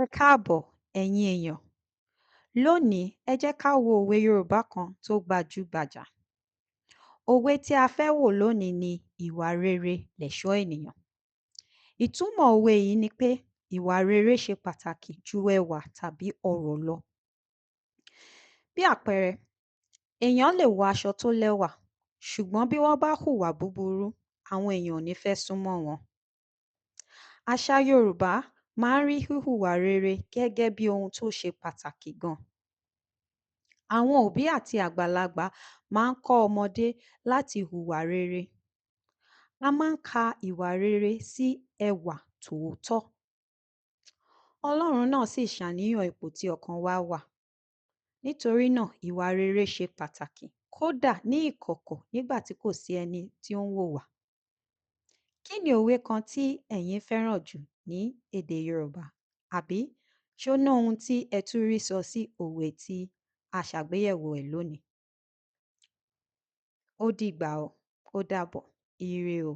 Ẹ káàbọ̀ ẹ̀yin èèyàn. Lónìí, ẹ jẹ́ ká wo òwe Yorùbá kan tó gbajúgbajà. Òwe tí a fẹ́ wò lónìí ni ìwà rere lẹ̀ṣọ́ ènìyàn. Ìtúmọ̀ òwe yìí ni pé ìwà rere ṣe pàtàkì ju ẹwà tàbí ọrọ̀ lọ. Bí àpẹẹrẹ, èèyàn lè wọ aṣọ tó lẹ́wà, ṣùgbọ́n bí wọ́n bá hùwà búburú, àwọn èèyàn ò ní fẹ́ súnmọ́ wọn. Àṣà Yorùbá máa ń rí híhùwà rere gẹ́gẹ́ bí ohun tó ṣe pàtàkì gan. Àwọn òbí àti àgbàlagbà máa ń kọ́ ọmọdé láti hùwà rere. A máa ń ka ìwà rere sí ẹwà tòótọ́. Ọlọ́run náà sì ṣàníyàn ipò tí ọkàn wa wà. Nítorí náà, ìwà rere ṣe pàtàkì kódà ní ìkọ̀kọ̀ nígbà tí kò sí ẹni tí ó ń wò wá. Kí ni òwe kan tí ẹ̀yin fẹ́ràn jù ní èdè Yorùbá? Àbí ṣé ó ní ohun tí ẹ tún rí sọ sí òwe tí a ṣàgbéyẹ̀wò ẹ̀ lónìí? Ó dìgbà o, ó dàbọ̀, ire o.